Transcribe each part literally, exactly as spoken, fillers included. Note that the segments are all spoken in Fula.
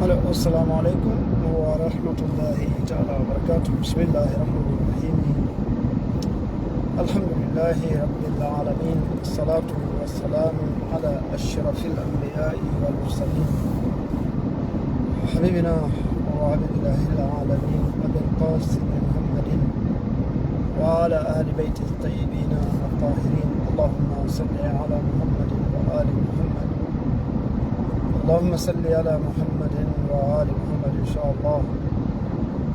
السلام عليكم ورحمة الله تعالى وبركاته. بسم الله الرحمن الرحيم. الحمد لله رب العالمين. الصلاة والسلام على أشرف الأنبياء والمرسلين، حبيبنا وحبيب الله العالمين، أبي القاسم محمد وعلى آل بيته الطيبين الطاهرين. اللهم صل على محمد وآل محمد. اللهم صل على محمد وآل محمد إن شاء الله.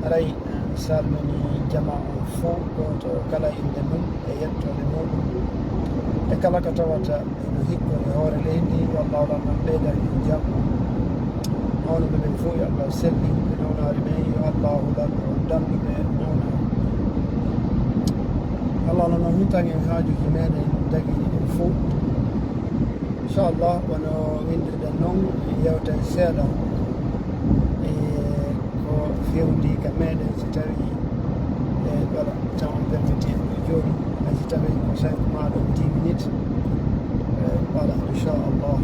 Haray, eh, mi salmini jama on fof, gooto kala innde mum e yettoode mum, e kala ko tawata eno hikkori hoore leydi, yo Allah lan ɗum ɓeyda en jam. Mawnuɓe ɓen fof, yo Allah sellin ɓe, nawnaari ɓen, yo Allah lan ɗum dandu ɓe nawna. Allah lan ɗum huntan en haajuuji meɗen dagiiɗi ɗin fof. Inchallah, wano windirɗen non, yewten seeɗa e ko fewndi ka meɗen, si tawi, e, voilà, temps on permettii ɗo jooni, hay si tawi ko cinq ma ɗon, dix minutes, e, voilà, inchallah.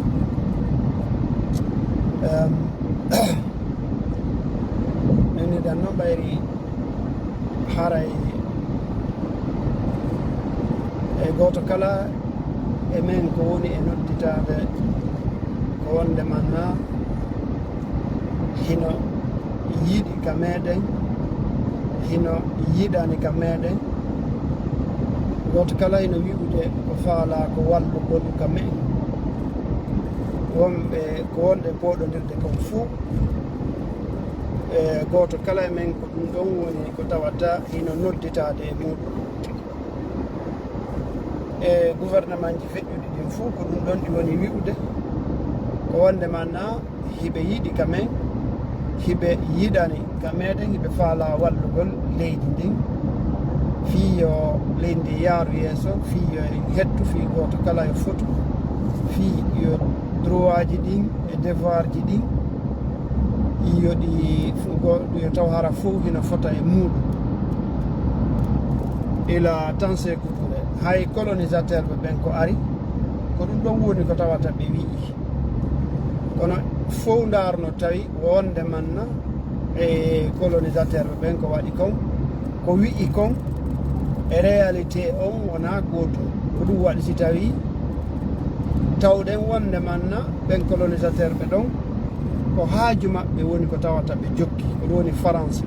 Em, windirɗen non ɓayri haray e gooto kala e men ko woni e nodditaade ko wonde man na hino yiɗi ka meɗen, hino yiɗani ka meɗen. Gooto kala hino wi'ude ko faalaa ko wallugol ka men. Wonɓe ko wonde pooɗondirde kon fuu, e gooto kala e men ko ɗum ɗon woni ko tawata hino nodditaade e muɗum. E gouvernementji feƴƴuɗi ɗin fuu, ko ɗum ɗon ɗi woni wi'ude ko wonde man na hiɓe yiɗi ka men, hiɓe yiɗani ka meɗen, hiɓe faalaa wallugol leydi ndin, fii yo leydi ndi yaaru yeeso, fii yo en hettu, fii gooto kala yo fotu, fii yo droitji ɗin e devoirji ɗin, yo ɗi fu-, go-, yo taw hara fof hino fota e muɗum. Ila tan Seeku Ture, hay colonisateur ɓe ɓen ko ari, ko ɗum ɗon woni ko tawata ɓe wi'i. Kono fow ndaarno tawi wonde man na e colonisateur ɓe ɓen ko waɗi kon, ko wi'i kon, e réalité on wonaa gootum. Ko ɗum waɗi si tawi tawɗen wonde man na ɓen colonisateur ɓe ɗon, ko haaju maɓɓe woni ko tawata ɓe jokki, ko ɗum woni Faransi.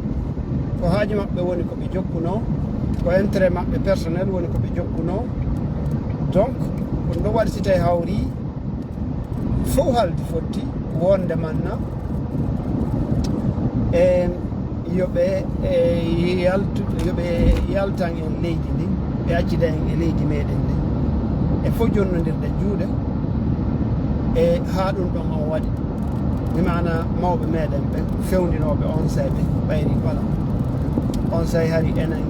Ko haaju maɓɓe woni ko ɓe jokkunoo, ko intérêt maɓɓe personnel woni ko ɓe jokkunoo. Donc, ko ɗum ɗon waɗi si tawi hawri, fow haldi fotti wonde man na, e yo ɓe, e, yaltu, yo ɓe yaltan en leydi ndin, ɓe accida en e leydi meɗen ndin. E fow jonnondirde juuɗe, e haa ɗum ɗon on waɗi. Mi maana mawɓe meɗen ɓen, fewndinooɓe onsay ɓen, ɓayri, voilà. Onsay hari enen,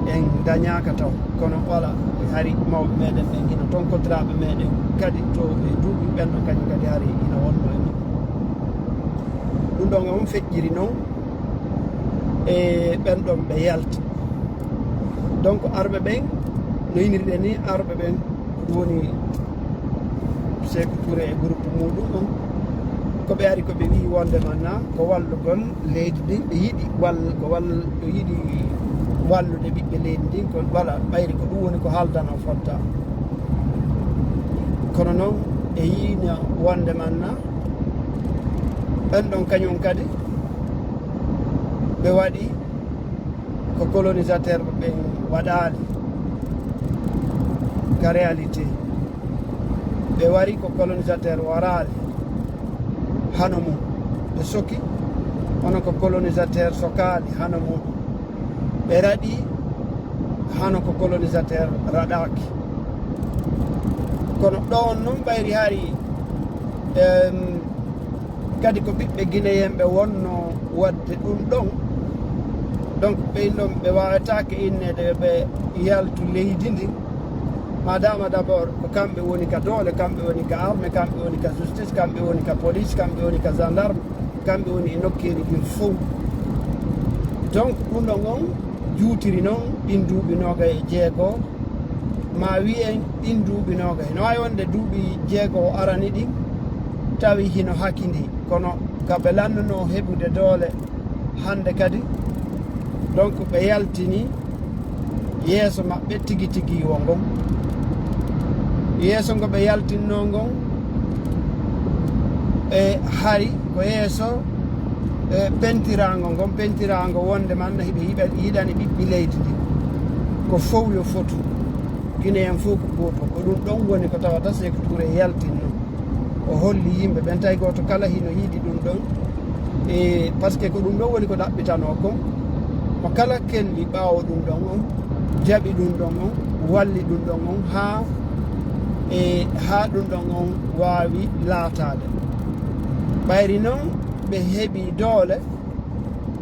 en dañaaka taw. Kono, voilà, hari mawɓe meɗen ɓen hino ton, kotiraaɓe meɗen kadi to e duuɓi ɓen ɗon, kañum kadi hari hino wonno e muɓɓen. Ɗum ɗon on feƴƴiri non e ɓen ɗon ɓe yalti. Donc, arɓe ɓen, no inirɗen ni, arɓe ɓen, ko ɗum woni Seeku Ture e groupe muɗum on, ko ɓe ari ko ɓe wi'i wonde man na ko wallugol leydi ndin, ɓe yiɗi wall-, ko wall-, ɓe yiɗi wallude ɓiɓɓe leydi ndin, ko, voilà, ɓayri ko ɗum woni ko haaldanoo fotta. Kono non, e yiino wonde man na, ɓen ɗon kañum kadi, ɓe waɗi ko colonisateur ɓen waɗaali ka réalité. Ɓe wari ko colonisateur waraali hano mum. Ɓe soki hono ko colonisateur sokaali hano mum. Ɓe raɗi hano ko colonisateur raɗaaki. Kono ɗo on non ɓayri hari, em, kadi ko ɓiɓɓe Guinéen ɓe wonno waɗde ɗum ɗon. Donc, ɓe ɗon ɓe waawataake inneede yo ɓe yaltu leydi ndi. Madama d'abord ko kamɓe woni ka doole, kamɓe woni ka armée, kamɓe woni ka justice, kamɓe woni ka police, kamɓe woni ka gendarme, kamɓe woni e nokkeeli ɗin fow. Donc, ɗum ɗon on juutiri non ɗin duuɓi noogay e jeego, ma wiyen ɗin duuɓi noogay. No waawi wonde duuɓi jeego o arani ɗin, Tawi hino hakindii, kono ka ɓe lannunoo heɓude doole hannde kadi, donc ɓe yaltini yeeso maɓɓe tigi tigi wo ngon. Yeeso ngo ɓe yaltinnoo ngon, e hari ko yeeso, e pentiraango ngon, pentiraango wonde man hiɓe yiɗa-, yiɗani ɓiɓɓe leydi ndi. Ko fow yo fotu. Guinéen fof ko gooto. Ko ɗum ɗon woni ko tawata Sékou Touré yaltinno. O holli yimɓe ɓen, tawi gooto kala hino yiɗi ɗum ɗon. E, parce que ko ɗum ɗon woni ko ɗaɓɓitanoo kon. Mo kala kelli ɓaawo ɗum ɗon on, jaɓi ɗum ɗon on, walli ɗum ɗon on, haa, e, haa ɗum ɗon on waawi laataade. Ɓayri noon ɓe heɓi doole,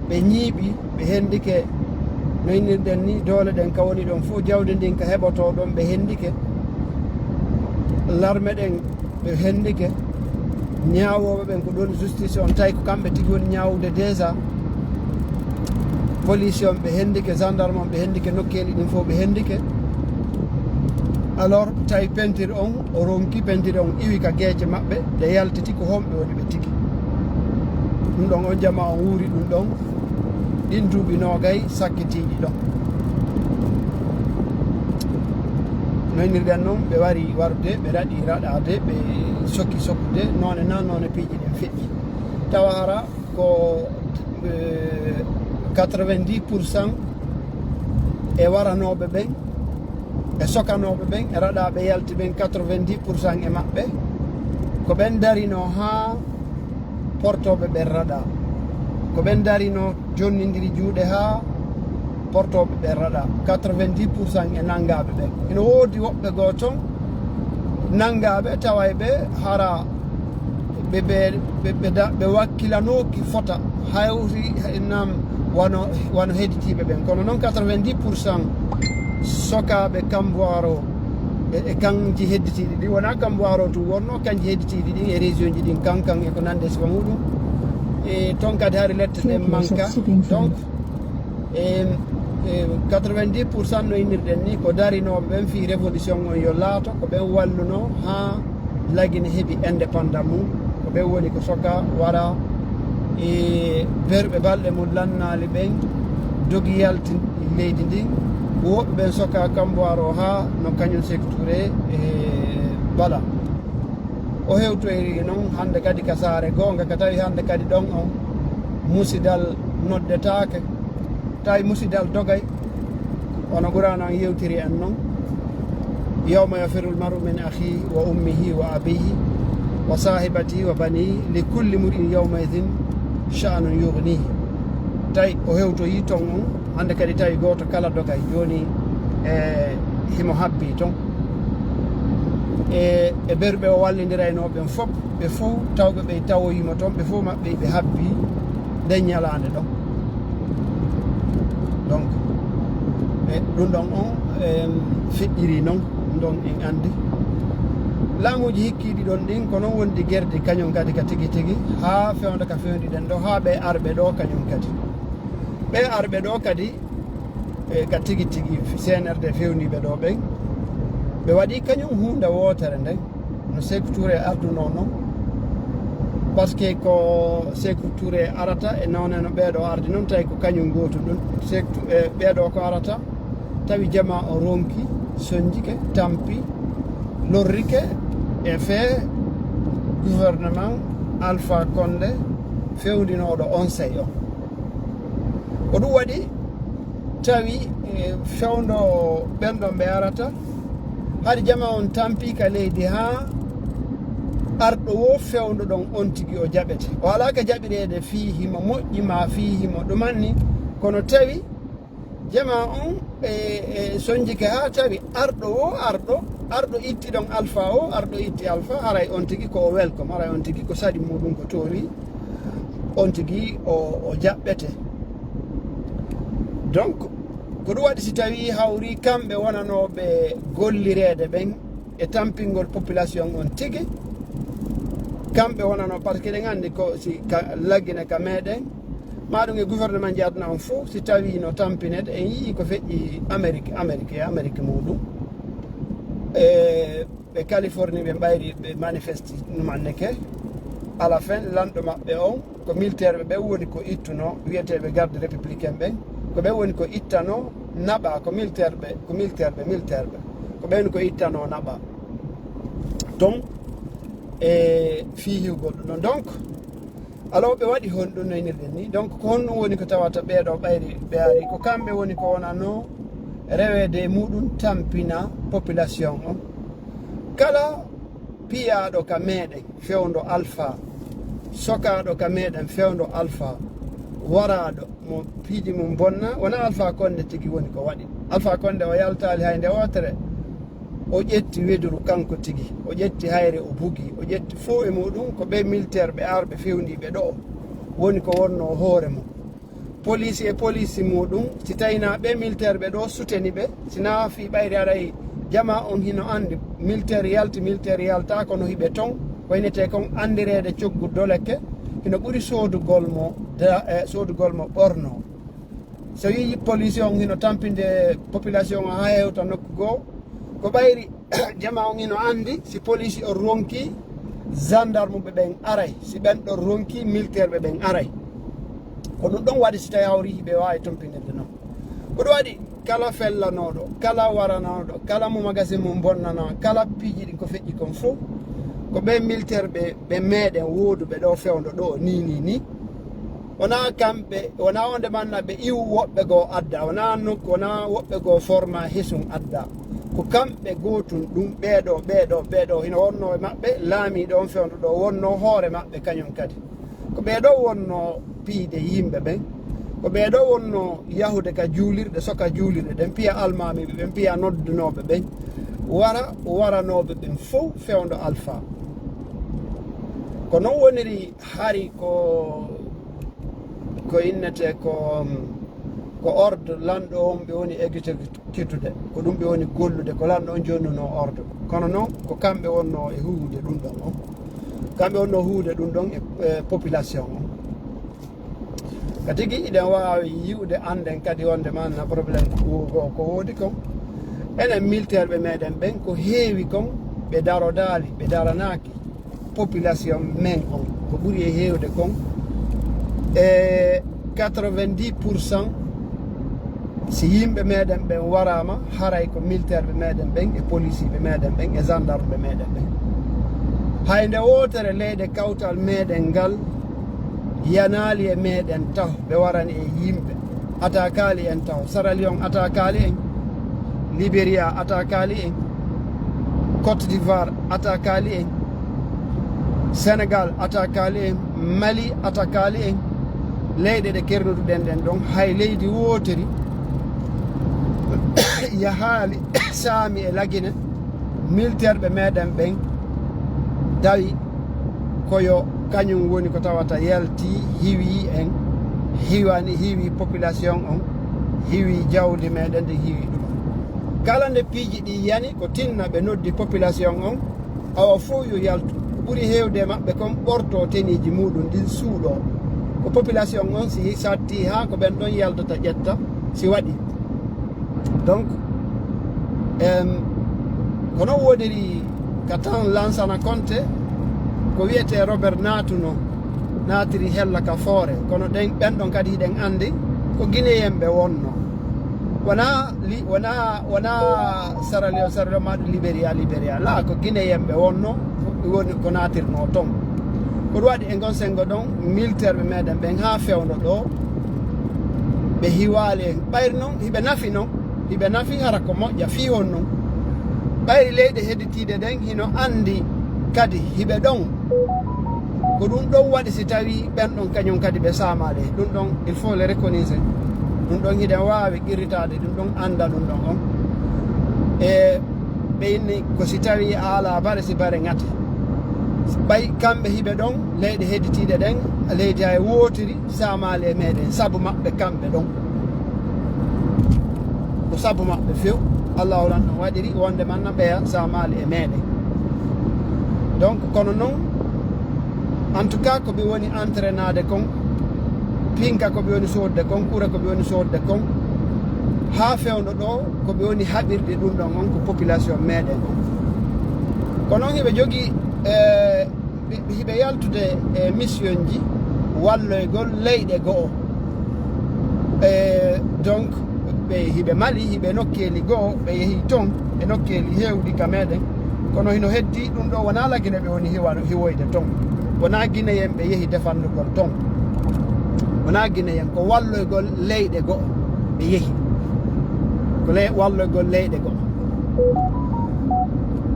ɓe ñiiɓi, ɓe hendike, no innirɗen ni, doole ɗen ka woni ɗon fof, jawdi ndin ka heɓotoo ɗon, ɓe hendike. Larme ɗen, ɓe hendike. Ñaawooɓe ɓen ko ɗon justice on, tawi ko kamɓe tigi woni ñaawude déjà. Police on ɓe hendike, gendarme on ɓe hendike, nokkeeli ɗin fof ɓe hendike. Alors, tawi peinture on, o ronki peinture on, iwi ka geece maɓɓe, ɗe yaltiti ko homɓe woni ɓe tigi. Ɗum ɗon on jamaa on wuuri ɗum ɗon, ɗin duuɓi noogay sakkitiiɗi ɗon. No innirɗen noon, ɓe wari warude, ɓe raɗi raɗaade, ɓe sokki sokkude, noone na noone piiji ɗin feƴƴi. Tawa hara ko, eh, quatre-vingt-dix pour cent e waranooɓe ɓen, e sokanooɓe ɓen, e raɗaaɓe yalti ɓen, quatre-vingt-dix pour cent e maɓɓe, ko ɓen darinoo haa portooɓe ɓen raɗaa. Ko ɓen darinoo jonnindiri juuɗe haa portooɓe ɓen raɗaa. Quatre-vingt-dix pour cent e nanngaaɓe ɓen. Ina woodi woɓɓe goo ton nanngaaɓe, taway ɓe hara ɓe, ɓe, ɓe, ɓe da-, ɓe wakkilanooki fota, hawri, nam, wano, wano hedditiiɓe ɓen. Kono noon, quatre-vingt-dix pour cent sokaaɓe Kambuwaaro e, e kanji hedditiiɗi ɗin, wonaa Kambuwaaro tun wonno, kanji hedditiiɗi ɗin e région ji ɗin, Kankan e ko nandi e sifa muɗum. E toon kadi hari lette ɗen manka. Donc, e, e quatre-vingt-dix pour cent no innirɗen ni, ko darinooɓe ɓen fii révolution on yo laato, ko ɓen wallunoo haa Lagine heɓi indépendant mum, ko ɓen woni ko soka wara e berɓe balɗe mum lannaali ɓen, dogi yalti leydi ndin. Woɓɓe ɓen soka Kambuwaaro haa no kañum Sékou Touré e bala. O hewtoyri noon hannde kadi ka saare goonga, ka tawi hannde kadi ɗon on musidal noddetaake, tawi musidal dogay, wano Qur'aana on yewtiri en non: "Yawma yafirrul mar'u min akhihi wa ummihi wa abihi wa sahibatihi wa banihi li kulli mri'in yawma idhin sha'nun yughnihi." Tawi o hewtoyi ton on, hannde kadi tawi gooto kala dogay. Jooni, e, himo habbi ton. E, e berɓe o wallindiraynoo ɓen fof, ɓe fof tawɓe ɓe tawoyima ton, ɓe fof maɓɓe ɓe habbi nden ñalaande ɗon. Donc, e, ɗum ɗon on, em, feƴƴiri non, ɗum ɗon en anndi. Laamuuji hikkiiɗi ɗon ɗin, ko non wondi gerdi kañum kadi ka tigi tigi, haa fewnda ka fewndi ɗen ɗo, haa ɓe arɓe ɗo kañum kadi. Ɓe arɓe ɗo kadi, e, ka tigi tigi C N R D fewniiɓe ɗo ɓen, ɓe waɗi kañum huunde wootere nden. No Sékou Touré ardunoo non, parce que ko Sékou Touré arata e noone no ɓeeɗo ardi non, tawi ko kañum gootu ɗum. Sékou Tou-, e ɓeeɗo ko arata, tawi jamaa o ronki, sonjike, tampi, lorrike e fee gouvernement Alpha Condé fewndinooɗo on sey on. Ko ɗum waɗi tawi, e, fewndo ɓen ɗon ɓe arata, hari jama on tampi ka leydi haa arɗo wo fewndo ɗon on tigi o jaɓete. O alaa ka jaɓireede fii himo moƴƴi maa fii himo ɗumanni, kono tawi jama on e, e sonjike haa tawi arɗo wo arɗo, arɗo itti ɗon Alpha o, arɗo itti Alpha, haray on tigi ko o welcome, haray on tigi ko saɗi muɗum ko toori, on tigi o, o jaɓɓete. Donc, ko ɗum waɗi si tawi hawri kamɓe wonanooɓe gollireede ɓen e tampingol population on tigi, kamɓe wonanoo, parce que eɗen anndi ko si ka Lagine ka meɗen, ma ɗum e gouvernement ji aduna on fof, si tawi no tampinede, en yii ko feƴƴi Amérique, Amérique e Amérique muɗum. E ɓe Californie ɓe mbayri ɓe manifesti numanneke. À la fin, lanɗo maɓɓe on, ko militaire ɓe ɓen woni ko ittuno, wiyeteeɓe garde républicain ɓen, ko ɓen woni ko ittano naɓa, ko militaire ɓe, ko militaire ɓe, militaire ɓe, ko ɓen ko ittano naɓa ton e fii hiwgol ɗum ɗon. Donc, alors ɓe waɗi honɗum no inirɗen ni. Donc, ko honɗum woni ko tawata ɓeeɗo ɓayri ɓe ari? Ko kamɓe woni ko wonano reweede e muɗum tampina population on. Kala piyaaɗo ka meɗen fewndo Alpha, sokaaɗo ka meɗen fewndo Alpha, waraaɗo mo piiji mum bonna, wona Alpha Konde tigi woni ko waɗi. Alpha Konde o yaltaali hay nde wootere. O ƴetti weduru kanko tigi, o ƴetti hayre o bugi, o ƴetti fow e muɗum ko ɓe militaire ɓe arɓe fewndiiɓe ɗo woni ko wonno hoore mum. Police e police muɗum, si tawii na ɓe militaire ɓe ɗo suteni ɓe, si na fii ɓayri aray jama on hino anndi militaire yalti, militaire yalta, kono hiɓe ton, ko inete kon anndireede coggu dolekke, hino ɓuri soodugol mo da-, eh, soodugol mo ɓorno. So yii police on hino tampinde population on haa hewta nokku goo, ko ɓayri jama on hino anndi si police on ronki, gendarme ɓe ɓen aray, si ɓen ɗon ronki, militaire ɓe ɓen aray. Ko ɗum ɗon waɗi si tawi hawri hiɓe waawi tampinirde non. Ko ɗum waɗi kala fellanooɗo, kala waranooɗo, kala mo magasin mum bonnanaa, kala piiji ɗin ko feƴƴi kon fow, ko ɓe militaire ɓe, ɓe meɗen wooduɓe ɗo fewndo ɗo ni, ni, ni. Wonaa kamɓe, wonaa wonde manna ɓe iwu woɓɓe goo adda, wonaa nokku, wonaa woɓɓe goo forma hesum adda. Ko kamɓe gootun ɗum, ɓeeɗo, ɓeeɗo, ɓeeɗo, hino wonno e maɓɓe, laamiiɗo on fewndo ɗo wonno hoore maɓɓe kañum kadi. Ko ɓeeɗo wonno piide yimɓe ɓen. Ko ɓeeɗo wonno yahude ka juulirɗe, soka juulirɗe ɗen, piya almaamiiɓe ɓen, piya noddunooɓe ɓen, wara, waranooɓe ɓen fow fewndo Alfa. Ko non woniri hari ko, ko innete ko, ko ordre lanɗo on ɓe woni exécutude, ko ɗum ɓe woni gollude, ko lanɗo on jonnuno ordre. Kono non ko kamɓe wonno e huwude ɗum ɗon on. Kamɓe wonno huwude ɗum ɗon e, e population on. Ka tigi, iɗen waawi yi'ude annden kadi wonde manna problème ko, ko, ko woodi kon. Enen militaire ɓe meɗen ɓen, ko heewi kon, ɓe darodaali, ɓe daranaaki population men on. Ko ɓuri e heewde kon, e quatre-vingt-dix pour cent, si yimɓe meɗen ɓen waraama, haray ko militaire ɓe meɗen ɓen, e policier ɓe meɗen ɓen, e gendarme ɓe meɗen ɓen. Hay nde wootere leyɗe kawtal meɗen ngal yanaali e meɗen taho, ɓe warani en yimɓe. Attaquaali en taho. Sierra Leone attaquaali en. Liberia attaquaali en. Côte d'Ivoire attaquaali en. Sénégal attaquaali en. Mali attaquaali en. Leyɗe ɗe kernuduɗen ɗen ɗon, hay leydi wootiri yahaali saami e Lagine, militaire ɓe meɗen ɓen dawi ko yo kañum woni ko tawata yalti, hiwi en, hiwani, hiwi population on, hiwi jawdi meɗen, nde hiwi ɗum. Kala nde piiji ɗi yani, ko tinna ɓe noddi population on, awa fow yo yaltu. Ko ɓuri heewde e maɓɓe kon ɓorto teniiji muɗum ɗin suuɗo. Ko population on si satti haa ko ɓen ɗon yaltata ƴetta si waɗi. Donc, em, ko non woniri ka temps Lansana Conté, ko wiyetee Robert naatuno, naatiri hella ka Foore. Kono ɗen, ɓen ɗon kadi hiɗen anndi ko Guinéen ɓe wonno. Wonaa li-, wonaa, wonaa Sierra Leone, Sierra Leone maa ɗum Liberia, Liberia. Laa, ko Guinéen ɓe wonno, woni ko naatirnoo ton. Ko ɗum waɗi e ngon senngo ɗon, militaire ɓe meɗen ɓen haa fewndo ɗo, ɓe hiwaali en. Ɓayri non, hiɓe nafi non, hiɓe nafi, hara ko moƴƴa fii honno. Ɓayri leyɗe hedditiiɗe ɗen hino anndi kadi hiɓe ɗon. Ko ɗum ɗon waɗi si tawii ɓen ɗon kañum kadi ɓe saamaali. Ɗum ɗon, il faut le reconnaître. Ɗum ɗon hiɗen waawi qirritaade, ɗum ɗon annda ɗum ɗon on. E ɓe inni ko si tawii a alaa bare, si bare ŋati. Ɓay kamɓe hiɓe ɗon, leyɗe hedditiiɗe ɗen, leydi hay wootiri saamaali e meɗen, sabu maɓɓe kamɓe ɗon. Ko sabu maɓɓe few, Allahu lan ɗon waɗiri wonde manna ɓeya saamaali e meɗen. Donc, kono non, en tout cas, ko ɓe woni entraînade kon, pinka ko ɓe woni soodde kon, kura ko ɓe woni soodde kon, haa fewndo ɗo, ko ɓe woni haɓirde ɗum ɗon on, ko population meɗen on. Ko non hiɓe jogii, eh, Ɓe hiɓe yaltude e missionji walloygol leyɗe go'o. E donc ɓe hiɓe Mali, hiɓe nokkeeli go'o, ɓe yehi ton e nokkeeli heewɗi ka meɗen. Kono hino heddi ɗum ɗo, wonaa Lagine ɓe woni hiwa- hiwoyde ton. Wonaa Guinéen ɓe yehi defandugol ton. Wonaa Guinéen, ko walloygol leyɗe go'o ɓe yehi. Ko le- walloygol leyɗe go'o.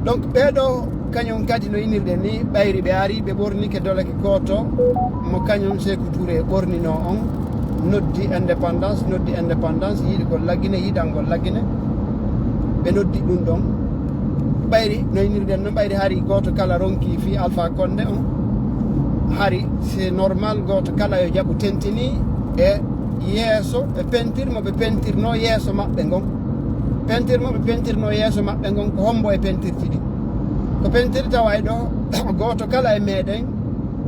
Donc ɓeeɗo kañum kadi no inirɗen ni, ɓayri ɓe ari, ɓe ɓornike doleke gooto mo kañum Seeku Touré ɓornino on, noddi indépendance, noddi indépendance, yiɗugol Lagine, yiɗangol Lagine. Ɓe noddi ɗum ɗon. Ɓayri no inirɗen no, ɓayri hari gooto kala ronki fii Alpha Condé on. Hari c'est normal gooto kala yo jaɓu tentini e yeeso, ɓe pentir mo ɓe pentirno yeeso maɓɓe ngon. Pentir mo ɓe pentirno yeeso maɓɓe ngon, ko hombo e pentirji ɗin? Ko pentir tawa e ɗo, gooto kala e meɗen,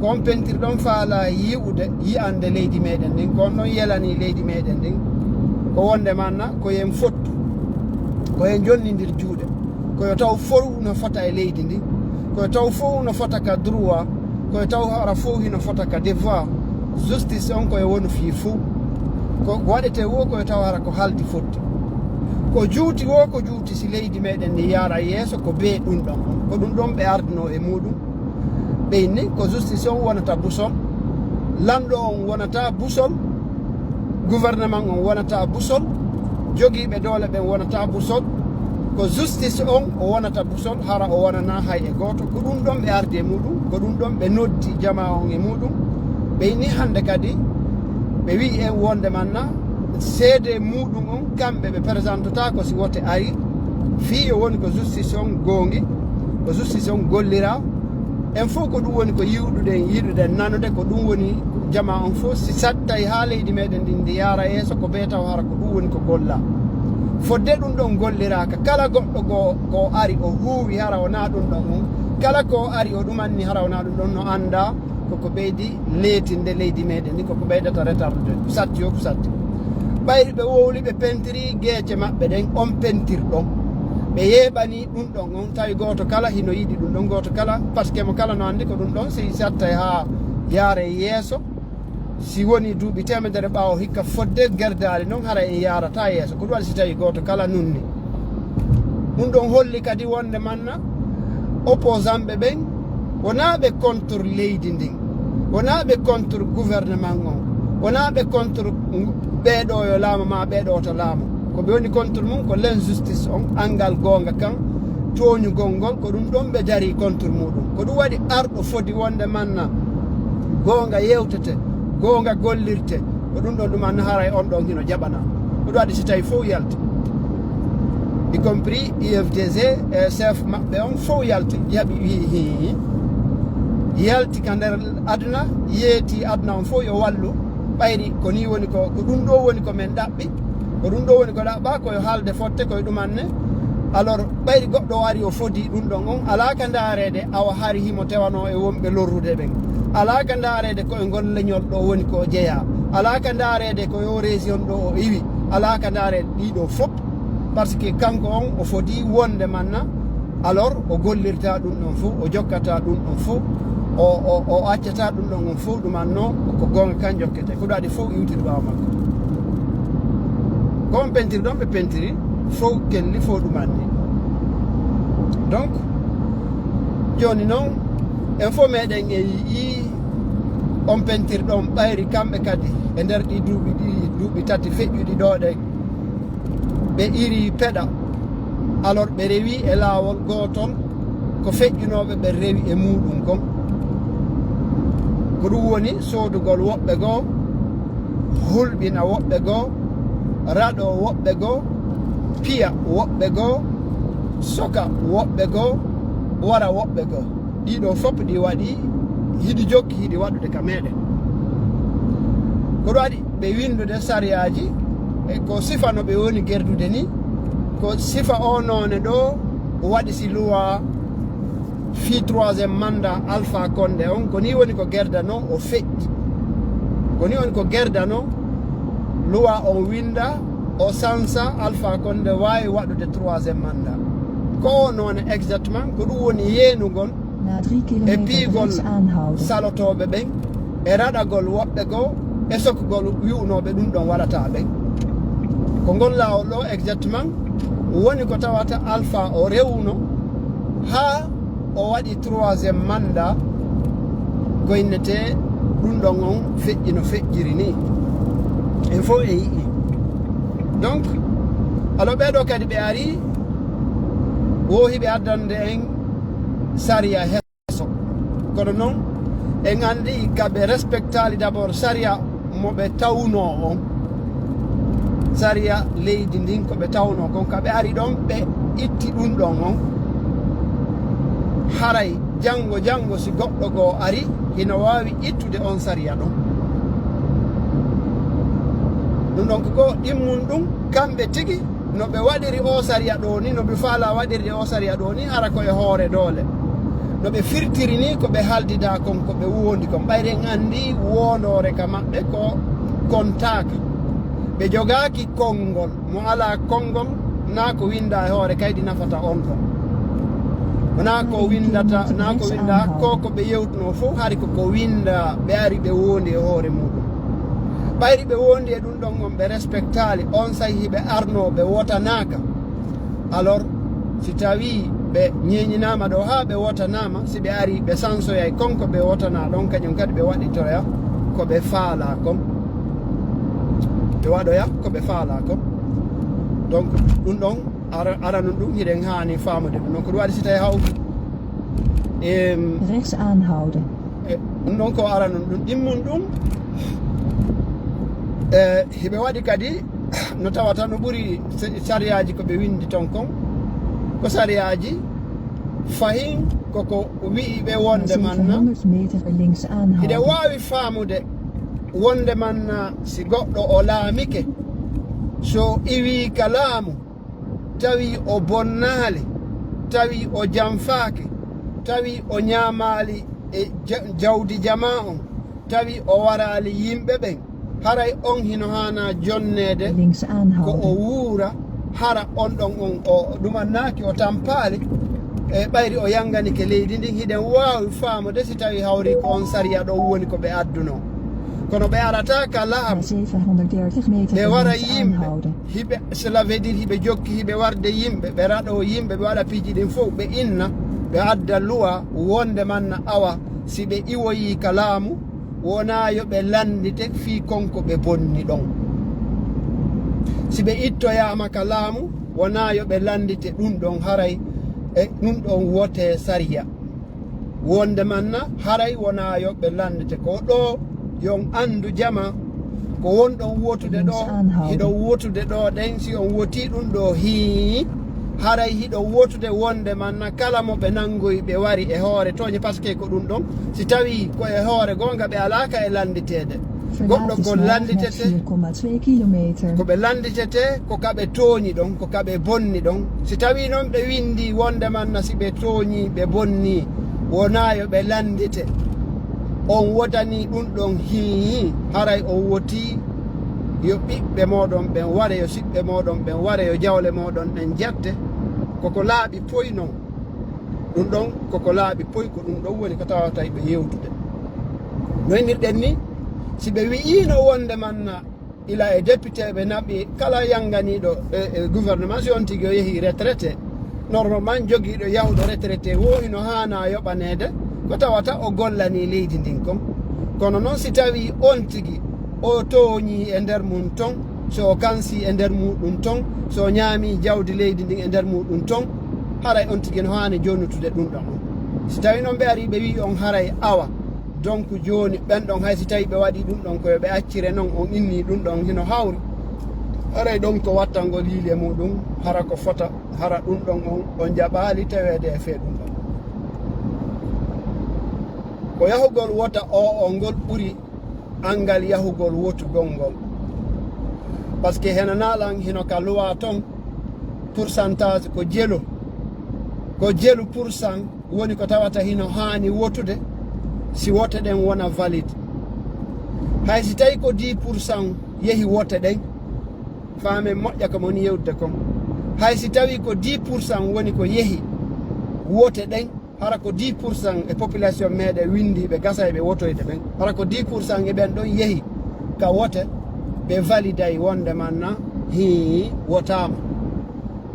ko on pentir ɗon faala yi'ude, yi'ande leydi meɗen ndin, ko on ɗon yelani leydi meɗen ndin. Ko wonde manna, ko yen fottu, ko yen jonnindir juuɗe, ko yo taw fow no fota e leydi ndin, ko yo taw fow no fota ka droit, ko yo taw hara fow hino fota ka devoir. Justice on ko yo wonu fii fow. Ko waɗete wo ko yo taw hara ko haldi fotti. Ko juuti wo ko juuti si leydi meɗen ndi yaara yeeso, ko bee ɗum ɗon on. Ko ɗum ɗon ɓe ardino e muɗum. Ɓe inni ko justice on wonata busol, lanɗo on wonata busol, gouvernement on wonata busol, jogiiɓe doole ɓen wonata busol. Ko justice on o wonata busol, hara o wonana hay e gooto. Ko ɗum ɗon ɓe ardi e muɗum, ko ɗum ɗon ɓe noddi jamaa on e muɗum. Ɓe inni hannde kadi ɓe wi'i en wonde manna seede muɗum on kamɓe ɓe présentata ko si wote ari, fii yo woni ko justice on goongi, ko justice on gollira. En fow ko ɗum woni ko yiwɗuɗen, yiɗuɗen nanude, ko ɗum woni jamaa on fow si sattay haa leydi meɗen ndin ndi yaara yeeso, ko bee taw hara ko ɗum woni ko golla. Fodde ɗum ɗon golliraaka, kala goɗɗo go ko ari o huuwi hara o naa ɗum ɗon on, kala ko ari o ɗumanni hara o naa ɗum ɗon, no annda koko ɓeydi leetinde leydi meɗen ndi, koko ɓeydata retardude. Ko satti yo ko satti. Ɓayri ɓe wowli, ɓe pentiri geece maɓɓe ɗen, on pentir ɗon. Ɓe yeeɓani ɗum ɗon on, tawi gooto kala hino yiɗi ɗum ɗon, gooto kala, parce que mo kala no anndi ko ɗum ɗon si sattay haa yaare yeeso. Si woni duuɓi teemedere ɓaawo hikka fodde gerdaali non, hara en yaarata yeeso. Ko ɗum waɗi si tawi gooto kala nunni. Ɗum ɗon holli kadi wonde manna opposant ɓe ɓen wonaa ɓe contre leydi ndin, wonaa ɓe contre gouvernement on, wonaa ɓe contre ɓeeɗo yo laamo maa ɓeeɗo to laamo. Ko ɓe woni contre mum ko l'injustice on, anngal goonga kan, tooñugol ngol, ko ɗum ɗon ɓe darii contre muɗum. Ko ɗum waɗi arɗo fodi wonde manna goonga yewtete, goonga gollirte. Ko ɗum ɗon ɗum anna haray on ɗon hino jaɓana. Ko ɗum waɗi si tawi fow yalti, y compris U F D G e chef maɓɓe on fow yalti, jaɓi, wi hi yalti ka nder aduna, yeeti aduna on fow yo wallu. Ɓayri ko ni woni ko, ko ɗum ɗo woni ko men ɗaɓɓi, ko ɗum ɗo woni ko ɗaɓɓa, ko yo haalde fotte, ko e ɗum anne. Alors ɓayri goɗɗo o ari o fodi ɗum ɗon on, alaa ka ndaareede awa hari himo tewano e wonɓe lorrude ɓen. Alaa ka ndaareede ko e ngol leñol ɗo woni ko o jeyaa. Alaa ka ndaareede ko yo région ɗo o iwi. Alaa ka ndaareede ɗiɗo fof. Parce que kanko on o fodi wonde manna, alors o gollirta ɗum ɗon fof, o jokkata ɗum ɗon fof, o, o, o accata ɗum ɗon on fof, ɗum anno ko goonga kan jokkete. Ko ɗum waɗi fof iwtiri ɓaawo makko. Ko on pentiri ɗon ɓe pentiri, fof kelli, fof ɗum anni. Donc, jooni noon, en fof meɗen en yi'i on pentir ɗon ɓayri kamɓe kadi e nder ɗi duuɓi ɗi, duuɓi tati feƴƴuɗi ɗo ɗen. Ɓe iri peɗa, alors ɓe rewi e laawol gootol ko feƴƴunooɓe ɓe rewi e muuɗum kon. Ko ɗum woni soodugol woɓɓe goo, hulɓina woɓɓe goo, raɗo woɓɓe goo, piya woɓɓe goo, soka woɓɓe goo, wara woɓɓe goo. Ɗiɗo fof ɗi waɗi, hiɗi jokki, hiɗi waɗude ka meɗen. Ko ɗum waɗi ɓe winndude sariyaaji, e ko sifa no ɓe woni gerdude ni, ko sifa o noone ɗo waɗi si luwa fii troisième mandat Alpha Condé on, ko ni woni ko gerdano o feƴƴi. Ko ni woni ko gerdano luwa on winnda, o sansa Alpha Condé waawi waɗude troisième mandat. Ko o noone exactement, ko ɗum woni yeenugol E piigol salotooɓe ɓen, e raɗagol woɓɓe goo, e sokugol wi'unooɓe ɗum ɗon waɗataa ɓen. Ko ngol laawol ɗoo exactement woni ko tawata Alpha o rewuno haa o waɗi troisième mandat, ko innetee ɗum ɗon on feƴƴi no feƴƴiri nii. En fof en yi'ii. Donc, alors ɓee ɗoo kadi ɓe arii, woo hiɓe addande en sariya he- Kono noon, en anndi ka ɓe respectaali d'abord sariya mo ɓe tawnoo on. Sariya leydi ndin ko ɓe tawnoo kon, ka ɓe ari ɗon, ɓe itti ɗum ɗon on. Haray janngo, janngo si goɗɗo goo ari, hino waawi ittude on sariya ɗon. Ɗum ɗon ko goo ɗimmun ɗum, kamɓe tigi, no ɓe waɗiri oo sariya ɗoo ni, no ɓe faalaa waɗirde oo sariya ɗoo ni, hara ko e hoore doole. No ɓe firtiri ni ko ɓe haaldidaa kon, ko ɓe wondi kon. Ɓayri en anndi woondoore ka maɓɓe ko kontaaka. Ɓe jogaaki konngol. Mo alaa konngol, naa ko winndaa e hoore kaydi nafata on ɗon. Wonaa ko winndata, naa ko winndaa, ko ko ɓe yewtunoo fof, hari ko ko winndaa, ɓe ari ɓe wondi e hoore muuɗum. Ɓayri ɓe wondi e ɗum ɗon on, ɓe respectaali, onsay hiɓe arnoo, ɓe wotanaaka. Alors, si tawii ɓe ñeeñinaama ɗoo haa ɓe wotanaama, si ɓe arii ɓe sansoyay kon ko ɓe wotanaa ɗon, kañum kadi ɓe waɗitoya ko ɓe faalaa kon. Ɓe waɗoya ko ɓe faalaa kon. Donc, ɗum ɗon, ara, aranun ɗum, hiɗen haani faamude ɗum ɗon. Ko ɗum waɗi si tawii hawti, em, Rechts aanhouden. E, ɗum ɗon ko aranun ɗum, ɗimmun ɗum. E, hiɓe waɗi kadi no tawata no ɓuri sa-, sariyaaji ko ɓe winndi ton kon, ko sariyaaji fahin koko wi'i ɓe wonde manna. Hiɗen waawi faamude wonde manna si goɗɗo o laamike, so iwii ka laamu, tawi o bonnaali, tawi o janfaaki, tawi o ñaamaali e ja-, jawdi jamaa on, tawi o waraali yimɓe ɓen, haray on hino haanaa jonneede ko o wuura, hara on ɗon on o ɗumannaaki, o tampaali, e ɓayri o yanganike leydi ndin. Hiɗen waawi faamude si tawi hawri ko on sariya ɗon woni ko ɓe addunoo. Kono ɓe arataa ka laamu, ɓe wara yimɓe, hiɓe, cela veut dire hiɓe jokki, hiɓe warde yimɓe, ɓe raɗoo yimɓe, ɓe waɗa piiji ɗin fof, ɓe inna, ɓe adda luwa wonde manna awa, si ɓe iwoyii ka laamu, wonaa yo ɓe lanndite fii kon ko ɓe bonni ɗon. Si ɓe ittoyaama ka laamu, wonaa yo ɓe lanndite ɗum ɗon, haray e ɗum ɗon wotee sariya. Wonde manna, haray wonaa yo ɓe lanndite. Ko ɗoo yo on anndu jama, ko wonɗon wotude ɗoo, hiɗon wotude ɗoo ɗen, si on wotii ɗum ɗoo hii, haray hiɗon wotude wonde manna kala mo ɓe nanngoyi ɓe wari e hoore tooñe, parce que ko ɗum ɗon, si tawii ko e hoore goonga ɓe alaaka e lannditeede. Goɗɗo ko lannditete, ko ɓe lannditete, ko ka ɓe tooñi ɗon, ko ka ɓe bonni ɗon. Si tawii noon ɓe winndii wonde manna si ɓe tooñii, ɓe bonnii, wonaa yo ɓe lanndite. On wotanii ɗum ɗon hii, haray on wotii yo ɓiɓɓe mooɗon ɓen ware, yo siɓɓe mooɗon ɓen ware, yo jawle mooɗon ɗen jatte. Koko laaɓi poy non. Ɗum ɗon koko laaɓi poy, ko ɗum ɗon woni ko tawata ɓe yewtude. No innirɗen ni, si ɓe wi'iino wonde manna ila e député ɓe naɓi kala yanganiiɗo e, e gouvernement, si on tigi o yehi retraité, normalement jogiiɗo yahuɗo retraité woo hino haanaa yoɓaneede ko tawata o gollanii leydi ndin kon. Kono noon si tawii on tigi o tooñii e nder mum ton, so o kansii e nder muɗum ton, so o ñaamii jawdi leydi ndin e nder muɗum ton, haray on tigi no haani joonutude ɗum ɗon. Si tawii noon ɓe arii ɓe wi'i on haray awa, donc jooni ɓen ɗon hay si tawii ɓe waɗii ɗum ɗon ko yo ɓe accire noon, on innii ɗum ɗon hino hawri, haray ɗon ko wattangol yiili e muɗum, hara ko fota, hara ɗum ɗon on, on jaɓaali taweede e fee ɗum ɗon. Ko yahugol wota o, o ngol ɓuri anngal yahugol wotugol ngol. Parce que heno naalan hino ka luwa ton, pourcentage ko jelu, ko jelu pour cent woni ko tawata hino haani wotude si wote ɗen wona valide. Hay si tawi ko dix pour cent yehi wote ɗen, faamen moƴƴa ko moni yewtude kon. Hay si tawi ko dix pour cent woni ko yehi wote ɗen, Hara ko dix pour cent e population meɗen winndi ɓe gasay ɓe wotoyde ɓen. Hara ko dix pour cent e ɓen ɗon yehi ka wote, ɓe validay wonde manna hii wotaama.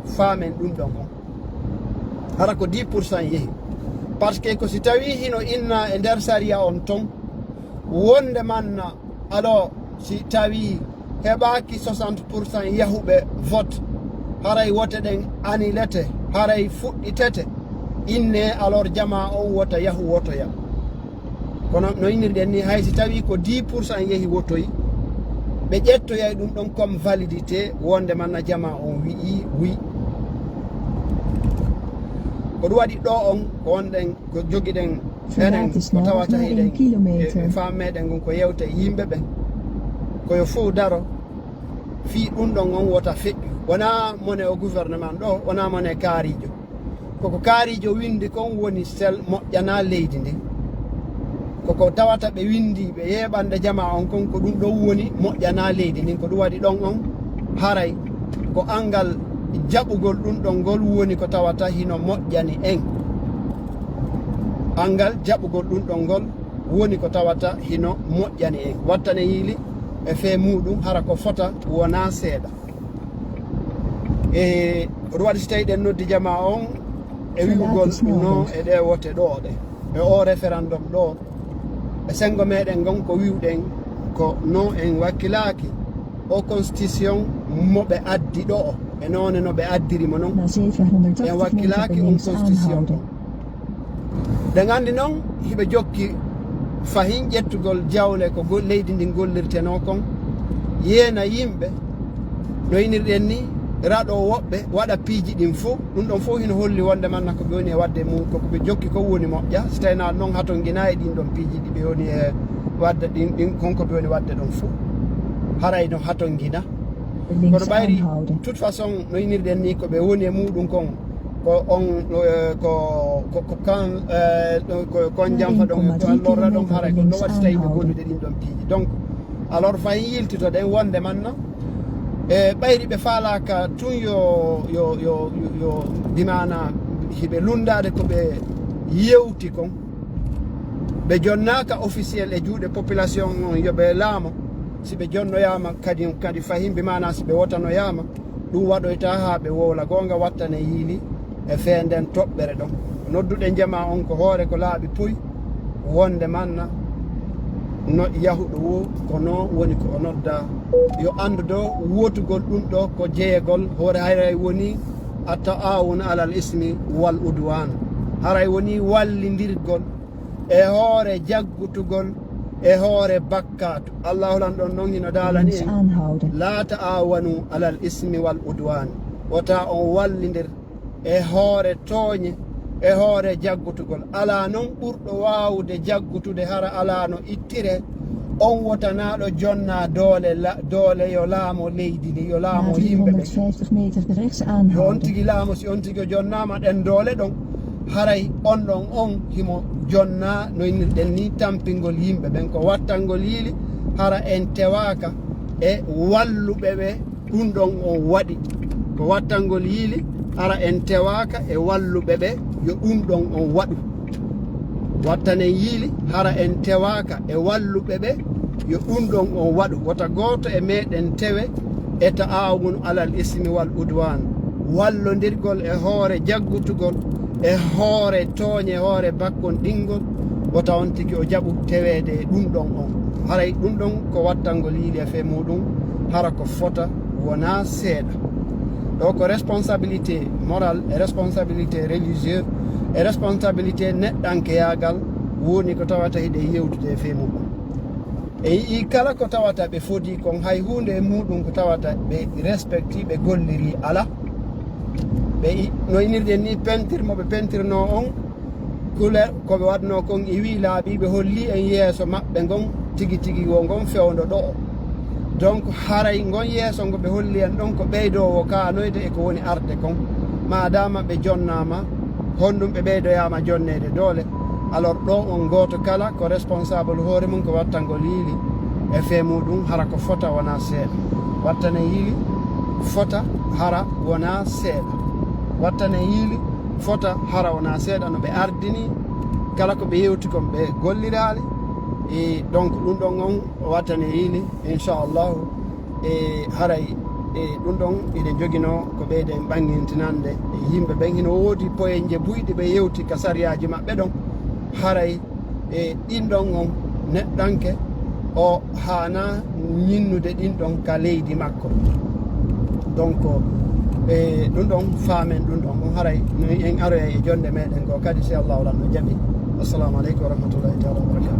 Faamen ɗum ɗon on. Hara ko dix pour cent yehi. Parce que ko si tawi hino inna e nder sariya on ton, wonde manna, alors, si tawi heɓaaki soixante pour cent yahuɓe vote, haray wote ɗen anilete, haray fuɗɗitete, inne alors jama on wota yahu wotoya. Kono no innirɗen ni, hay si tawi ko dix pour cent yehi wotoyi, ɓe ƴettoyay ɗum ɗon comme validité, wonde manna jama on wi'i oui. Ko ɗum waɗi ɗo on, ko wonɗen, ko jogiɗen enen, ko tawata hiɗen e, e faamu meɗen ngon ko yewte yimɓe ɓen. Ko yo fof daro, fii ɗum ɗon on wota feƴƴu. Wonaa mone o gouvernement ɗo, wonaa mone kaariijo. Koko kaariijo winndi kon woni sel moƴƴana leydi ndin. Koko tawata ɓe winndi ɓe yeeɓande jama on kon, ko ɗum ɗon woni moƴƴana leydi ndin. Ko ɗum waɗi ɗon on haray ko anngal jaɓugol ɗum ɗon ngol woni ko tawata hino moƴƴani en. Anngal jaɓugol ɗum ɗon ngol woni ko tawata hino moƴƴani en. Wattane yiili e fee muuɗum hara ko fota wonaa seeɗa. E ɗum waɗi si tawi ɗen noddi jama on e wi'ugol non e ɗe wote ɗo ɗe, e o référendum ɗo, e sengo meɗen ngon ko wi'uɗen ko non, en wakkilaaki o constitution mo ɓe addi ɗo, e noone no ɓe addiri mo non, en wakkilaaki on constitution ɗo. Ɗen anndi non hiɓe jokki fahin ƴettugol jawle ko go-, leydi ndin gollirtenoo kon, yeena yimɓe, no inirɗen ni, raɗo woɓɓe waɗa piiji ɗin fof. Ɗum ɗon fof hino holli wonde manna ko ɓe woni e waɗde mum, ko ko ɓe jokki kon woni moƴƴa. Si tawi naa non hatongina e ɗin ɗon piiji ɗi ɓe woni e waɗde ɗin, ɗin kon ko ɓe woni waɗde ɗon fof, haray no hatongina. Kono ɓayri, toute façon, no inirɗen ni, ko ɓe woni e muɗum kon, ko on, eh, ko, ko, ko kan, eh, ko, ko on jamfa ɗon, ko on lorra ɗon, haray ko no waɗi si tawi ɓe gollude ɗin ɗon piiji. Donc, alors, fayin yiltitoɗen wonde manna, e ɓayri ɓe faalaaka tun yo, yo, yo, yo, yo, bi maana hiɓe lunndaade ko ɓe yewti kon. Ɓe jonnaaka officiel e juuɗe population on yo ɓe laamo. Si ɓe jonnoyaama kadi, kadi fahin, bi maana si ɓe wotanoyaama, ɗum waɗoyta haa ɓe wowla goonga wattane yiili e fee nden toɓɓere ɗon. Nodduɗen jamaa on ko hoore ko laaɓi puy, wonde manna no yahuɗo wo, ko non woni ko o nodda. Yo anndu do wotugol ɗum ɗo ko jeyegol, hoore haray woni at-ta'awun alal ismi wal udwan. Haray woni wallindirgol e hoore jaggutugol e hoore bakkaatu. Allahu lan ɗon non hino daalani en, "La ta'awanu alal ismi wal udwan." Wota on wallindir e hoore tooñe, e hoore jaggutugol. Alaa non ɓurɗo waawude jaggutude hara alaa no ittire, on wotanaaɗo jonnaa doole la-, doole yo laamo leydi ndi, yo laamo yimɓe ɓe. Yo on tigi laamo, si on tigi o jonnaama ɗen doole ɗon, haray on ɗon on himo jonnaa, no innirɗen ni, tampingol yimɓe ɓen. Ko wattangol yiili hara en tewaaka e walluɓe ɓe ɗum ɗon on waɗi. Ko wattangol yiili hara en tewaaka e walluɓe ɓe, yo ɗum ɗon on waɗu. Wattanen yiili hara en tewaaka e walluɓe ɓe, yo ɗum ɗon on waɗu. Wota gooto e meɗen tewe e ta'awunu alal ismi wal udwan. Wallondirgol e hoore jaggutugol, e hoore tooñe, e hoore bakkonɗingol, wota on tigi o jaɓu teweede e ɗum ɗon on. Haray ɗum ɗon ko wattangol yiili e fee muɗum, hara ko fota wonaa seeɗa. Ɗo ko responsabilité morale, e responsabilité religieuse, e responsabilité neɗɗankeyaagal woni ko tawata hiɗen yewtude e fee muɗum. E yi'i kala ko tawata ɓe fodi kon, hay huunde e muɗum ko tawata ɓe respecti, ɓe golliri ala. Ɓe i-, no inirɗen ni, peinture mo ɓe peinturno on, couleur ko ɓe waɗno kon, e wi'i laaɓi, ɓe holli en yeeso maɓɓe ngon tigi tigi wo ngon fewndo ɗo. Donc, haray ngon yeeso ngo ɓe holli en ɗon ko ɓeydoowo kaanoyde e ko woni arde kon. Maadaama ɓe jonnaama, honɗum ɓe ɓeydoyaama jonneede doole? Alors, ɗo on gooto kala ko responsable hoore mum ko wattangol yiili e fee muɗum, hara ko fota wonaa seeɗa. Wattane yiili fota hara wonaa seeɗa. Wattane yiili Fota hara wona seeɗa no ɓe ardini, kala ko ɓe yewti kon ɓe golliraali. E donc ɗum ɗon on wattane yiili, inchallahu. E haray e ɗum ɗon iɗen joginoo ko ɓeyden ɓanngintinande e yimɓe ɓen. Hino woodi poyenje buyɗi ɓe yewti ka sariyaaji maɓɓe ɗon. Haray e ɗin ɗon on neɗɗanke o haana ñinnude ɗin ɗon ka leydi makko. Donc e ɗum ɗon faamen ɗum ɗon on haray no en aroya e jonde meɗen goo kadi, si Allahu lan no jaɓi. Assalamu aleykum wa rahmatullahi taala wa barakatuh.